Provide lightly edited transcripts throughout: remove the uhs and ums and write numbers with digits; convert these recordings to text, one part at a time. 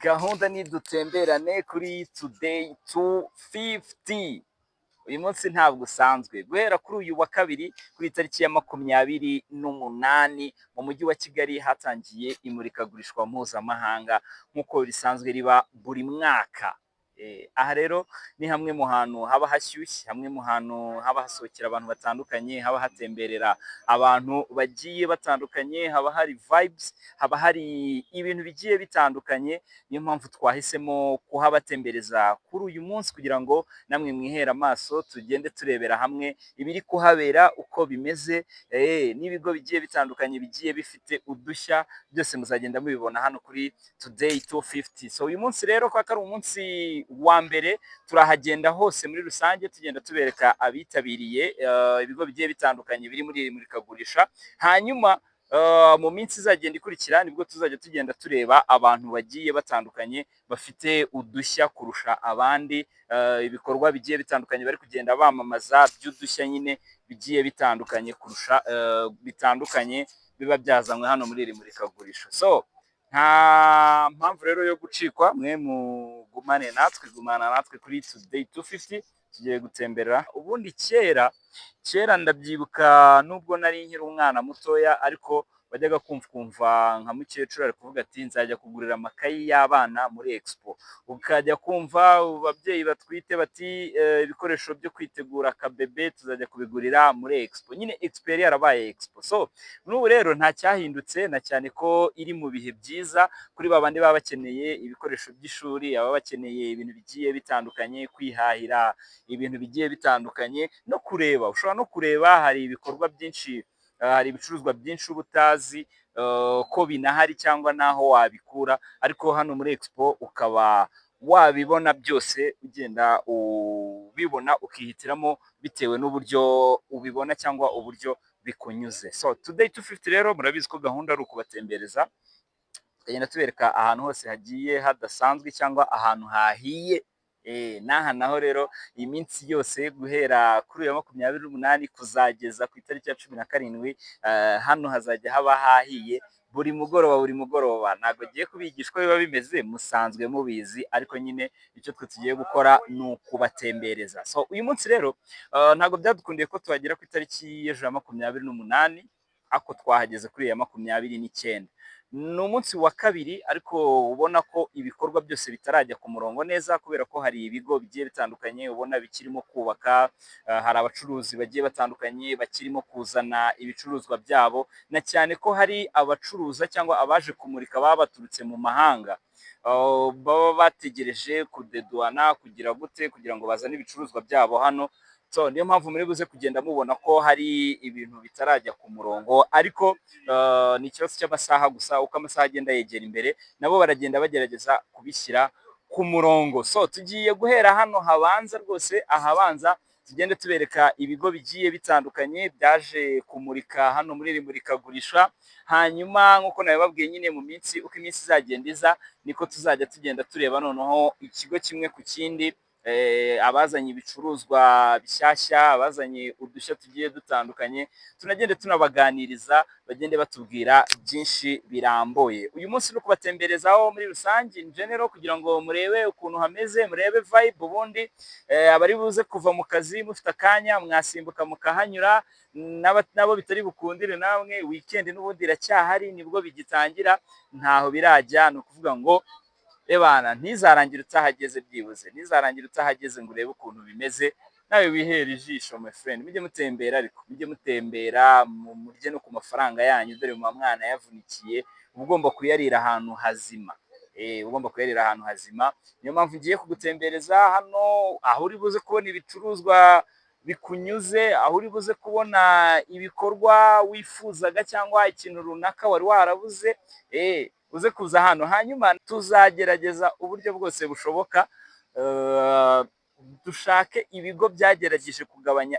Gahunda ni dutemberane kuri Today 250. Uyu munsi ntabwo usanzwe. Guhera kuri uyu wa kabiri, kuri itariki ya 28, mu mujyi wa Kigali hatangiye imurikagurishwa mpuzamahanga nk'uko risanzwe riba buri mwaka. Aha rero ni hamwe mu hantu haba hashyushye, hamwe mu hantu haba hasohokera abantu batandukanye, haba hatemberera abantu bagiye batandukanye, haba hari vibes, haba hari ibintu bigiye bitandukanye. Niyo mpamvu twahisemo kuhabatembereza kuri uyu munsi kugira ngo namwe mwihere amaso, tugende turebera hamwe ibiri kuhabera uko bimeze, n'ibigo bigiye bitandukanye bigiye bifite udushya, byose muzagenda mubibona hano kuri Today 250. So uyu munsi rero, ko ari umunsi wa mbere, turahagenda hose muri rusange, tugenda tubereka abitabiriye, ibigo bigiye bitandukanye biri muri iri murikagurisha. Hanyuma mu minsi izagenda ikurikira nibwo tuzajya tugenda tureba abantu bagiye batandukanye bafite udushya kurusha abandi, ibikorwa bigiye bitandukanye bari kugenda bamamaza by'udushya nyine bigiye bitandukanye kurusha bitandukanye biba byazanywe hano muri iri murikagurisha. So nta mpamvu rero yo gucikwa, mwe mugumane natwe, gumana natwe kuri Today 250. Tugiye gutembera. Ubundi kera kera ndabyibuka, nubwo nari nkiri umwana mutoya, ariko wajyaga kumva ukumva nka mukecuru ari kuvuga ati: "Nzajya kugurira amakayi y'abana muri expo." Ukajya kumva ababyeyi batwite bati: "Ibikoresho byo kwitegura akabebe tuzajya kubigurira muri expo." Nyine expo yari yarabaye expo. So n'ubu rero nta cyahindutse, na cyane ko iri mu bihe byiza kuri ba bandi baba bakeneye ibikoresho by'ishuri, baba bakeneye ibintu bigiye bitandukanye, kwihahira ibintu bigiye bitandukanye no kureba. Ushobora no kureba, hari ibikorwa byinshi, hari ibicuruzwa byinshi uba utazi ko binahari cyangwa n'aho wabikura, ariko hano muri expo ukaba wabibona byose, ugenda ubibona ukihitiramo bitewe n'uburyo ubibona cyangwa uburyo bikunyuze. So Today 250 rero, murabizi ko gahunda ari ukubatembereza, tukagenda tubereka ahantu hose hagiye hadasanzwe cyangwa ahantu hahiye. N'aha naho rero iyi minsi yose guhera kuri uyu wa 28 kuzageza ku itariki ya 17, hano hazajya haba hahiye buri mugoroba, buri mugoroba. Ntabwo ngiye kubigisha uko biba bimeze, musanzwe mubizi, ariko nyine icyo twe tugiye gukora ni ukubatembereza. So uyu munsi rero ntabwo byadukundiye ko tuhagera ku itariki y'ejo ya 28, ariko twahageze kuri iya 29. Ni umunsi wa kabiri, ariko ubona ko ibikorwa byose bitarajya ku murongo neza, kubera ko hari ibigo bigiye bitandukanye ubona bikirimo kubaka, hari abacuruzi bagiye batandukanye bakirimo kuzana ibicuruzwa byabo, na cyane ko hari abacuruza cyangwa abaje kumurika baba baturutse mu mahanga, baba bategereje kudeduwana kugira gute kugira ngo bazane ibicuruzwa byabo hano. So niyo mpamvu muri buze kugenda mubona ko hari ibintu bitarajya ku murongo, ariko ni ikibazo cy'amasaha gusa. Uko amasaha agenda yegera imbere, nabo baragenda bagerageza kubishyira ku murongo. So tugiye guhera hano habanza rwose, ahabanza tugende tubereka ibigo bigiye bitandukanye byaje kumurika hano muri iri murikagurisha. Hanyuma nk'uko nabibabwiye nyine, mu minsi, uko iminsi izagenda iza, niko tuzajya tugenda tureba noneho ikigo kimwe ku kindi, abazanye ibicuruzwa bishyashya, abazanye udushya tugiye dutandukanye, tunagende tunabaganiriza, bagende batubwira byinshi birambuye. Uyu munsi ni ukubatemberezaho muri rusange, in general, kugira ngo murebe ukuntu hameze, murebe vibe. Ubundi abari buze kuva mu kazi mufite akanya mwasimbuka mukahanyura, nabo bitari bukundire namwe, weekend n'ubundi iracyahari, nibwo bigitangira, ntaho birajya. Ni ukuvuga ngo ebana ntizarangire utahageze, byibuze ntizarangire utahageze ngo urebe ukuntu bimeze, nawe wihere ijisho. My friend, mujye mutembera, ariko mujye mutembera murye no ku mafaranga yanyu. Dore muba mwana yavunikiye, uba ugomba kuyarira ahantu hazima, ugomba kuyarira ahantu hazima. Niyo mpamvu ngiye kugutembereza hano, aho uri buze kubona ibicuruzwa bikunyuze, aho uri buze kubona ibikorwa wifuzaga cyangwa ikintu runaka wari warabuze, uze kuza hano. Hanyuma tuzagerageza uburyo bwose bushoboka, dushake ibigo byagerageje kugabanya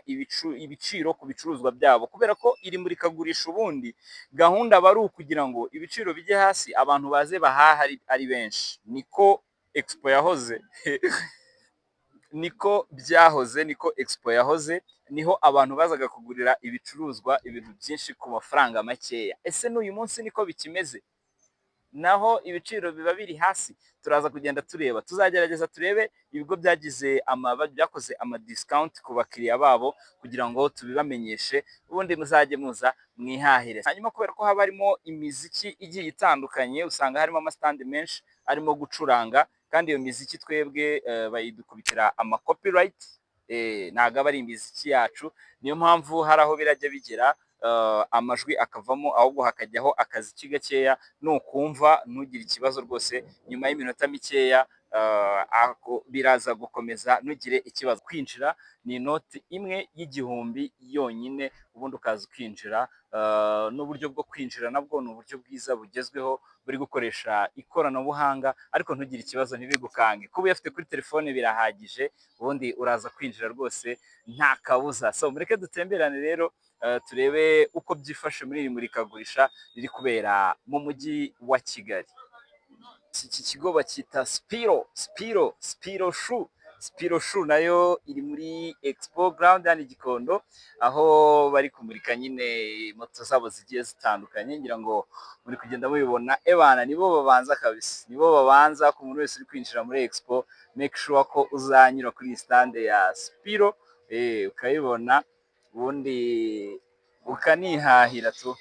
ibiciro ku bicuruzwa byabo, kubera ko iri murikagurisha ubundi gahunda aba ari ukugira ngo ibiciro bijye hasi, abantu baze bahahe ari benshi. Niko expo yahoze, niko byahoze, niko expo yahoze, niho abantu bazaga kugurira ibicuruzwa, ibintu byinshi ku mafaranga makeya. Ese n'uyu munsi niko bikimeze? Naho ibiciro biba biri hasi. Turaza kugenda tureba, tuzagerageza turebe ibigo byagize ama byakoze ama discount ku bakiriya babo kugira ngo tubibamenyeshe, ubundi muzajye muza mwihahire. Hanyuma kubera ko haba harimo imiziki igiye itandukanye, usanga harimo amasitandi menshi arimo gucuranga, kandi iyo miziki twebwe bayidukubitira ama copyright, ntabwo aba ari imiziki yacu. Niyo mpamvu hari aho birajya bigera amajwi akavamo, ahubwo hakajyaho akaziki gakeya. Nukumva ntugire ikibazo rwose, nyuma y'iminota mikeya biraza gukomeza, ntugire ikibazo. Kwinjira ni inoti imwe y'igihumbi yonyine, ubundi ukaza ukinjira. N'uburyo bwo kwinjira nabwo ni uburyo bwiza bugezweho buri gukoresha ikoranabuhanga, ariko ntugire ikibazo, ntibigukange, kuba uyafite kuri telefone birahagije, ubundi uraza kwinjira rwose nta kabuza. So mureke dutemberane rero, turebe uko byifashe muri iri murikagurisha riri kubera mu mujyi wa Kigali. Iki kigo bacyita Spiro, Spiro, Spiro Shoe. Spiro Shoe nayo iri muri Expo Ground hano i Gikondo, aho bari kumurika nyine moto zabo zigiye zitandukanye. Ngira ngo muri kugenda mubibona. Ebana, nibo babanza kabisa, nibo babanza. Ku muntu wese uri kwinjira muri Expo, make sure ko uzanyura kuri iyi stand ya Spiro, ukayibona, ubundi ukanihahira tu.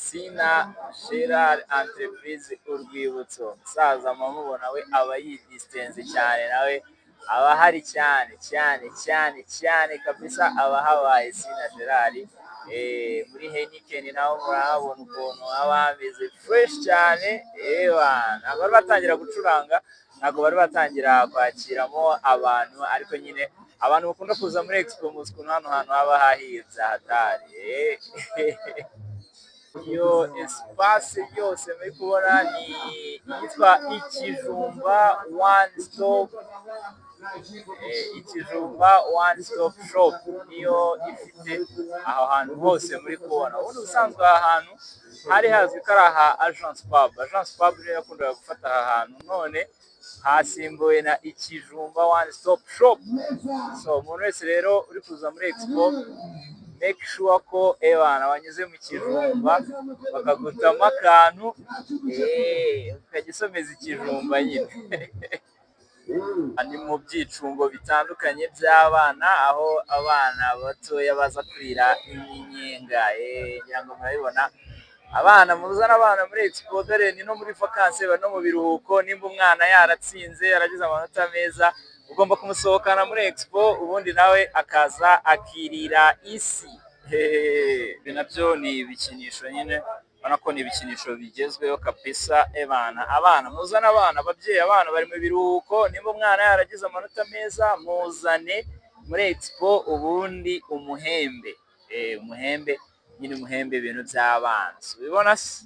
Sina Gerard Entreprise Urwibutso, umusaza mumubona we aba yidisitenze cyane, nawe aba ahari cyane cyane cyane cyane kabisa, aba habaye Sina Gerard. Muri Heineken naho murahabona ukuntu haba hameze fresh cyane. Ewa, ntabwo bari batangira gucuranga, ntabwo bari batangira kwakiramo abantu, ariko nyine abantu bakunda kuza muri Expo muzi ukuntu hano hantu haba hahiye hatari. Iyo espace yose muri kubona ni iyitwa Ikijumba One Stop, Ikijumba One Stop Shop niyo ifite aho hantu hose muri kubona. Ubundi ubusanzwe aha hantu hari hazwi ko ari aha Agence Pub. Agence Pub niyo yakundaga gufata aha hantu, none hasimbuwe na Ikijumba One Stop Shop. So umuntu wese rero uri kuza muri Expo, make sure ko ebana wanyuze mu Kijumba bakagutamo akantu, ukajya usomeza ikijumba nyine. Ni mu byicungo bitandukanye by'abana, aho abana batoya baza kurira iminyenga. Ngira ngo murabibona, abana, muzane abana muri Expo, dore ni no muri vacances, bari no mu biruhuko. Nimba umwana yaratsinze, yaragize amanota meza, ugomba kumusohokana muri Expo, ubundi nawe akaza akirira isi. Ibi nabyo ni ibikinisho nyine, urabona ko ni ibikinisho bigezweho kabisa. Ebana, abana, muzane abana, ababyeyi, abana bari mu biruhuko. Nimba umwana yaragize amanota meza, muzane muri Expo, ubundi umuhembe, umuhembe nyine, umuhembe ibintu by'abana. Ubibona se?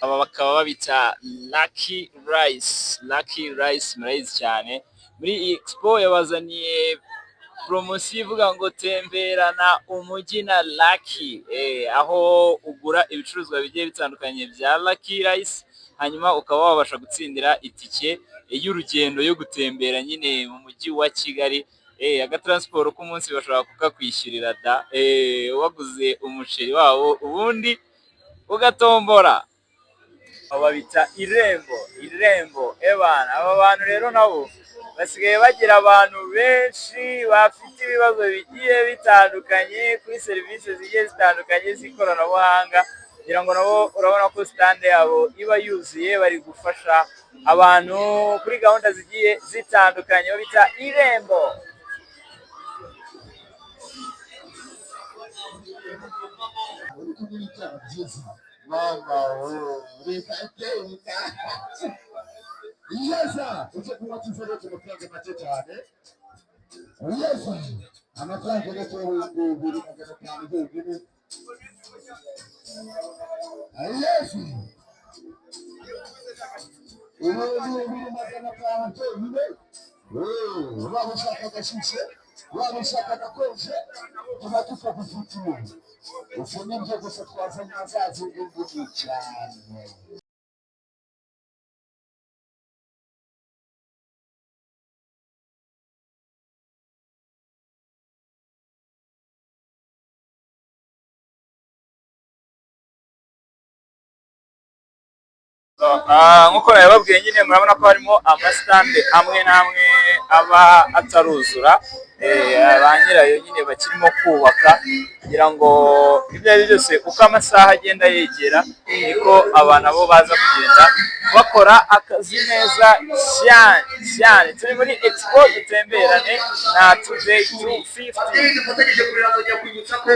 Aba bakaba babita Lucky Rice. Lucky Rice murayizi cyane. Muri iyi Expo yabazaniye poromosiyo ivuga ngo temberana umujyi na Lucky, aho ugura ibicuruzwa bigiye bitandukanye bya Lucky Rice, hanyuma ukaba wabasha gutsindira itike y'urugendo yo gutembera nyine mu mujyi wa Kigali. Agataransiporo k'umunsi bashobora kukakwishyurira da, waguze umuceri wabo ubundi ugatombora. Aba babita Irembo, Irembo ebana. Aba bantu rero nabo basigaye bagira abantu benshi bafite ibibazo bigiye bitandukanye kuri serivisi zigiye zitandukanye z'ikoranabuhanga, kugira ngo nabo urabona ko stand yabo iba yuzuye, bari gufasha abantu kuri gahunda zigiye zitandukanye, bita Irembo. Yeza icyo kunywa cyiza rero amafaranga make cyane. Yeza amafaranga make 2500 byonyine. Yeza. 2500 byonyine. Waba ushaka agashyushye, waba ushaka agakonje, tuba tukagufitiye. Ibyo ni byo gusa twazanye za ngugu cyane. Nk'uko nabibabwiye nyine, murabona ko harimo amasitande amwe n'amwe aba ataruzura, ba nyirayo nyine bakirimo kubaka, kugira ngo ibyo ari byo byose uko amasaha agenda yegera niko aba nabo baza kugenda bakora akazi neza cyane cyane. Turi muri Expo Dutemberane na Today 250. Padiri dufatanyije kurera, nzongera kwibutsa ko